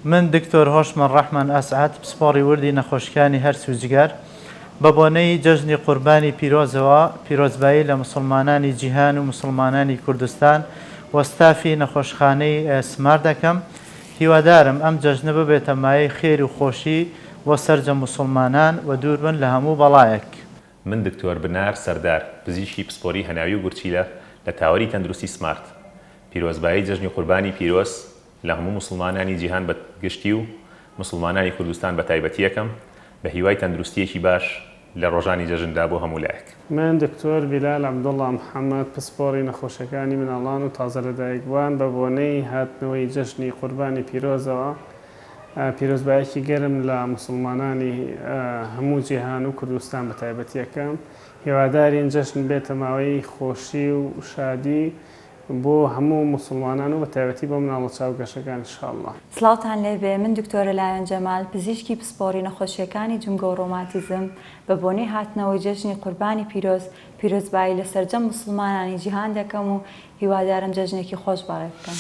من دکتۆر هۆشمەند ڕەحمان ئەسعەد پسپۆڕی وردی نەخۆشیکانی هەرس و جگەر، بە بۆنەی جەژنی قوربانی پیرۆزەوە پیرۆزبایی لە موسڵمانانی جیهان و موسڵمانانی کوردستان و ستافی نەخۆشخانەی سمارت دەکەم، هیوادارم ئەم جەژنە ببێتە مایەی خێر و خۆشی بۆ سەرجەم موسڵمانان و دووربن لە هەموو بەڵایەک. من دکتۆر بنار سەردار، پزیشکی پسپۆری هەناوی و گورچیلە لە تاوەری تەندروستی سمارت، پیرۆزبایی جەژنی قوربانی پیرۆز لە هەموو موسڵمانانی جیهان بە گشتی و موسڵمانانی کوردستان بە تایبەتی ئەکەم، بە هیوای تەندروستییەکی باش لە ڕۆژانی جەژندا بۆ هەموو لایەک. من دکتۆر بیلال عەبدوڵا محەمەد پسپۆڕی نەخۆشیەکانی مناڵان و تازە لەدایکبووان بە بۆنەی هاتنەوەی جەژنی قوربانی پیرۆزەوە پیرۆزبایەکی گەرم لە موسڵمانانی هەموو جیهان و کوردستان بە تایبەتی ئەکەم هیوادارین جەژن بێتە ماوەی خۆشی و شادی بۆ هەموو موسڵمانان و بەتایبەتی بۆ مناڵە چاوگەشەکان ان شاء اللە. سڵاوتان لێبێ من دکتۆرە لایەن جەمال پزیشکی پسپۆڕی نەخۆشیەکانی جومگە و ڕۆماتیزم بە بۆنەی هاتنەوەی جەژنی قوربانی پیرۆز پیرۆزبایی لە سەرجەم موسڵمانانی جیهان دەکەم و هیوادارم جەژنێکی خۆش بەڕێ بکەن.